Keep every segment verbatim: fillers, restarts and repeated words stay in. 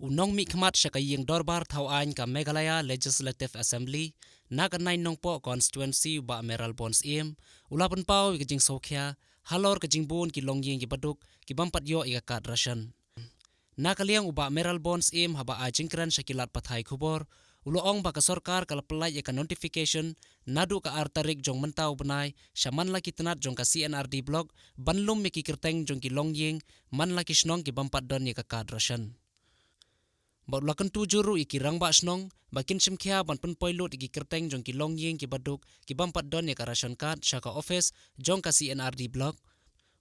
U nongmihkhmat sha ka ïing dorbar thaw aiñ ka Meghalaya Legislative Assembly na ka Nine Nongpoh Constituency, u Bah Mayralborn Syiem, u la pynpaw ïa ka jingsngewkhia halor ka jingbun ki longïing ki baduk ki bym pat ïoh ïa ka card ration. Na ka liang u Bah Mayralborn Syiem, haba ai jingkren sha ki lad pathai khubor, u la ong ba ka sorkar ka la pynlait ïa ka notification naduh ka ar tarik jong mynta u bnai sha man la ki tnat jong ka C and RD Block ban lum ïa ki kyrteng jong ki longïing man la ki shnong ki bym pat don ïa ka card ration. Bad u la kyntu jur ruh ïa ki rangbah shnong ba kin shim khia ban pynpoi lut ïa ki kyrteng jong ki longïing ki baduk ki bym pat don ïa ka ration card sha ka office jong ka C and RD Block.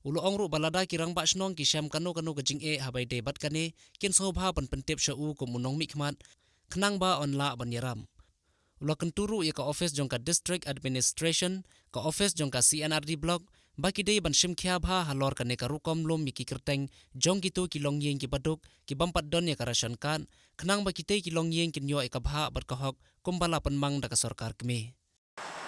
U la ong ruh ba lada ki rangbah shnong ki shem kano kano ka jingeh haba ïadei bad kane, kin sngewbha ban pyntip sha u kum u nongmihkhmat khnang ba un lah ban ïarap. U la kyntu ruh ïa ka office jong ka District Administration, ka office jong ka C and RD Block, ba ki dei ban shim khia bha halor kane ka rukom lum ïa ki kyrteng jong kito ki longïing ki baduk ki bym pat don ïa ka ration card, khnang ba kitei ki longïing kin ïoh ïa ka bhah bad ka hok kumba la pynmang da ka sorkar kmie.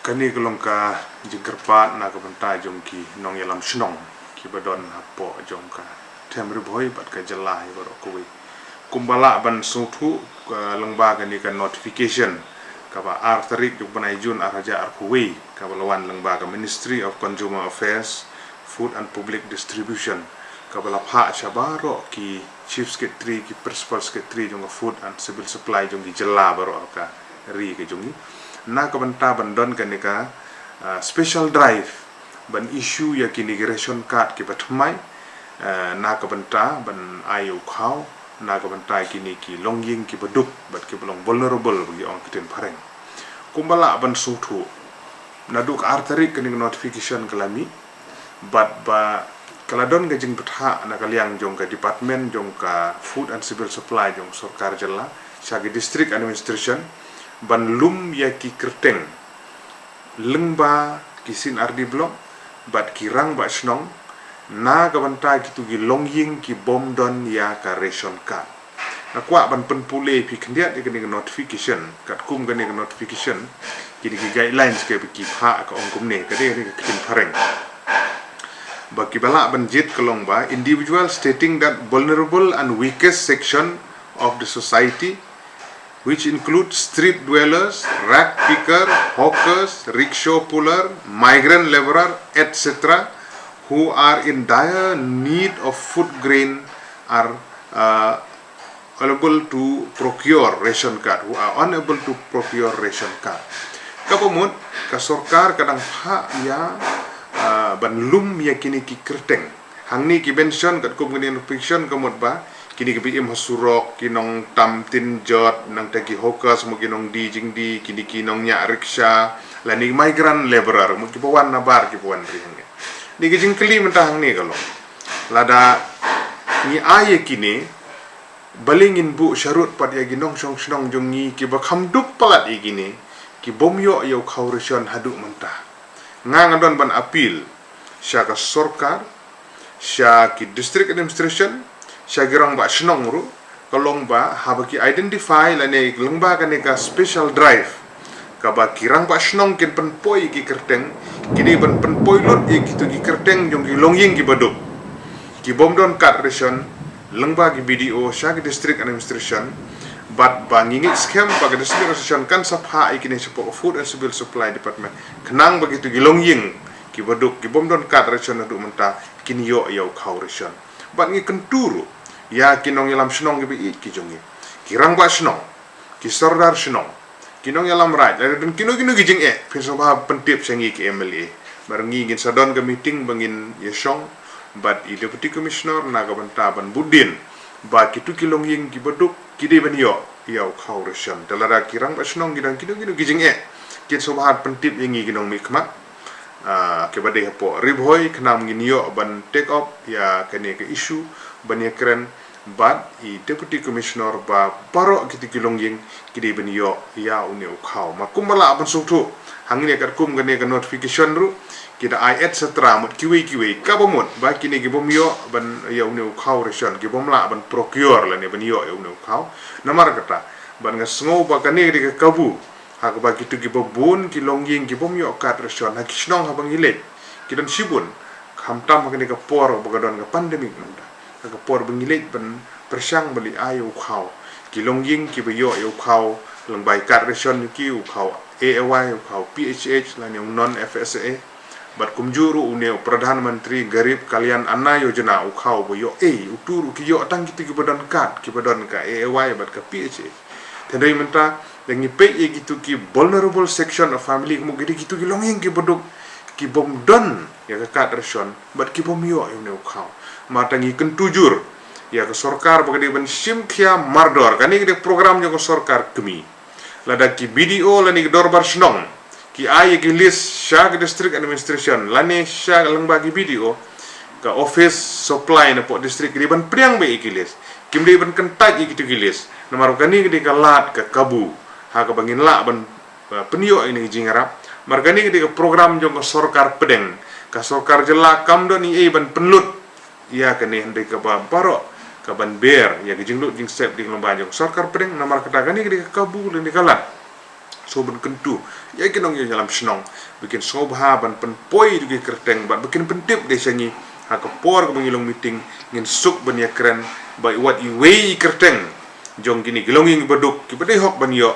Kane ka long ka jingkyrpad na ka bynta jong ki nongïalam shnong kiba don hapoh jong ka Them Ri Bhoi bad ka jylla hi baroh kawei. Kumba lah ban sngewthuh, ka lyngba kane ka notification kaba ar tarik jong u bnai Jun ar hajar arphew wei, kaba la wan lyngba ka Ministry of Consumer Affairs, Food and Public Distribution, kaba la phah sha baroh ki Chief Secretary, ki Principal Secretary jong ka Food and Civil Supply jong ki jylla baroh ka ri ka jong ngi, na ka bynta ban don kane ka, ah, special drive ban issue ïa kine ki ration card kiba thymmai, eh, na ka bynta ban ai ïa u khaw na ka bynta kine ki longïing ki baduk bad kiba long vulnerable ba ngi ong ha ka ktien phareng. Kumba lah ban sngewthuh, naduh ka ar tarik kane ka notification ka la mih, bad ba ka la don ka jingbthah na ka liang jong ka department jong ka Food and Civil Supply jong sorkar jylla sha ki district administration ban lum ïa ki kyrteng lyngba ki C and RD Block bad ki rangbah shnong na ka bynta kito ki longïing ki bym don ïa ka ration card. Nga kwah ban pynpule ïa phi khyndiat ïa kane ka notification, katkum kane ka notification, kine ki guidelines kiba ki phah ka ong kumne, ka dei kane ka ktien phareng. Ba kiba lah ban jied ka long ba, individual stating that vulnerable and weakest section of the society, which include street dwellers, rag picker, hawkers, rickshaw puller, migrant laborer, et cetera, who are in dire need of food grain, are, uh, unable to procure ration card, who are unable to procure ration card. Kaba mut, ka sorkar ka dang phah ïa, ah, ban lum ïa kine ki kyrteng. Hangne ki mention katkum kine ki notification ka mut ba, kine kiba im ha surok, ki nongtam tin jot, nangta ki hawkers, mo ki nongdie jingdie, kine ki nongñiah rickshaw, lane migrant laborer, mo kiba wan nabar, kiba wan ri hangne. Kine ki jingkylli mynta hangne ka long, lada ngi ai ïa kine, balei ngin buh sharud pat ïa ki nongshong shnong jong ngi kiba kham duk palat ïa kine, ki bym ïoh ïa u khaw ration haduh mynta. Nga nga don ban appeal sha ka sorkar, sha ki district administration, sha ki rangbah shnong ruh, ka long ba haba ki identify lane lyngba kane ka special drive kaba ki rangbah shnong kin pynpoi ïa ki kyrteng, ki dei ban pynpoi lut ïa kito ki kyrteng jong ki longïing kiba duk, ki bym don card ration, lyngba ki BDO sha ki district administration, bad ba ngi ngeit skhem ba ka district administration kan sa phah ïa kine shapoh ka Food and Civil Supply Department, khnang ba kito ki longïing kiba duk, ki bym don card ration haduh mynta, kin ïoh ïa u khaw ration. Bad ngi kyntu ruh ïa ki nongïalam shnong kiba ïeit ki jong ngi, ki rangbah shnong, ki sordar shnong, ki nongïalam raid, lada don kino kino ki jingeh, phin sngewbha pyntip sha ngi ki MLA. Namar ngi ngin sa don ka meeting ba ngin ïa shong bad i Deputy Commissioner na ka bynta ban bud dien ba kito ki longïing kiba duk ki dei ban ïoh ïa u khaw ration. Te lada ki rangbah shnong ki don kino kino ki jingeh, kin sngewbha pyntip ïa ngi ki nongmihkhmat, ah, kiba dei hapoh Ri Bhoi, khnang ngin ïoh ban take up ïa kane ka issue, ban ïakren bad i Deputy Commissioner ba baroh kito ki longïing ki dei ban ïoh ïa une u khaw. Ma kumba lah ban sngewthuh hangne katkum kane ka notification ruh, ki da ai et cetera mut kiwei kiwei, kaba mut ba kine ki bym ïoh ban ïa une u khaw ration, ki bym lah ban procure lane ban ïoh ïa une u khaw. Namar kata, bad nga sngew ba kane ka dei ka kabu ha kaba kito kiba bun ki longïing ki bym ïoh card ration ha ki shnong haba ngi leit, ki don shibun, khamtam ha kane ka por ba ka don ka pandemic mynta, ha ka por ba ngi leit ban pyrshang ban leit ai u khaw. ki longïing kiba ïoh ïa u khaw lyngba i card ration, ki u khaw A A Y, u khaw P H H lane u non F S A. Bad kumjuh ruh une u Pradhan Mantri Garib Kalyan Anna Yojana, u khaw ba ïoh ei, utu ruh ki ïoh tang kitu kiba don card, kiba don ka A A Y bad ka P H H. Hynrei mynta da ngi peit ïa kitu ki vulnerable section of family, kumno ki dei kitu ki longïing kiba duk, ki bym don ïa ka card ration bad ki bym ïoh ïa une u khaw. Mynta ngi kyntu jur ïa ka sorkar ba ka dei ban shim khia mardor. Kane ka dei program jong ka sorkar kmie. Lada ki B D O lane ki dorbar shnong ki ai ïa ki list sha ka district administration lane sha lyngba ki B D O, ka office supply na poh district ki dei ban pdiang beit ïa ki list. Kim dei ban kyntait ïa kitu ki list. Namar kane ka dei ka lad ka kabu ha kaba ngin lah ban, uh, pynïoh ïa kine ki jingïarap. Namar kane ka dei ka program jong ka sorkar pdeng. Ka sorkar jylla kam don ei ei ban pynlut ïa kane, hynrei kaba baroh ka ban ber ïa ka jinglut jingsep dei lyngba jong ka sorkar pdeng. Namar kata kane ka dei ka kabu lane ka lad. Sngewbha ban kyntu ïa ki nongïalam shnong ba kin sngewbha ban pynpoi ïa ki kyrteng bad ba kin pyntip de sha ngi ha ka por kaba ngi long meeting, ngin suk ban ïakren ba wat iwei i kyrteng jong kine ki longïing ba duk kiba dei hok ban ïoh,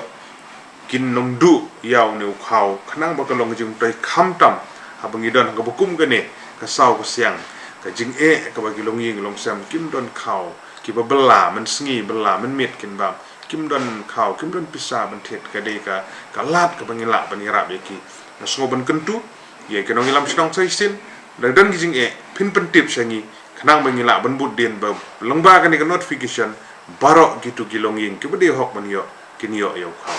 kin ym duh ïa une u khaw, khnang ba ka long ka jingmyntoi, khamtam haba ngi don ha kaba kum kane ka saw ka siang, ka jingeh kaba ki longïing longsem kim don khaw, kiba bylla mynsngi bylla mynmiet kin bam, kim don khaw, kim don pisa ban thied. Ka dei ka, ka lad kaba ngi lah ban ïarap ïa ki. Nga sngewbha ban kyntu ïa ki nongïalam shnong sa shisien, lada don ki jingeh phin pyntip sha ngi, khnang ba ngi lah ban bud dien ba lyngba kane ka notification baroh kitu ki longïing kiba dei hok ban ïoh kin ïoh ïa u khaw.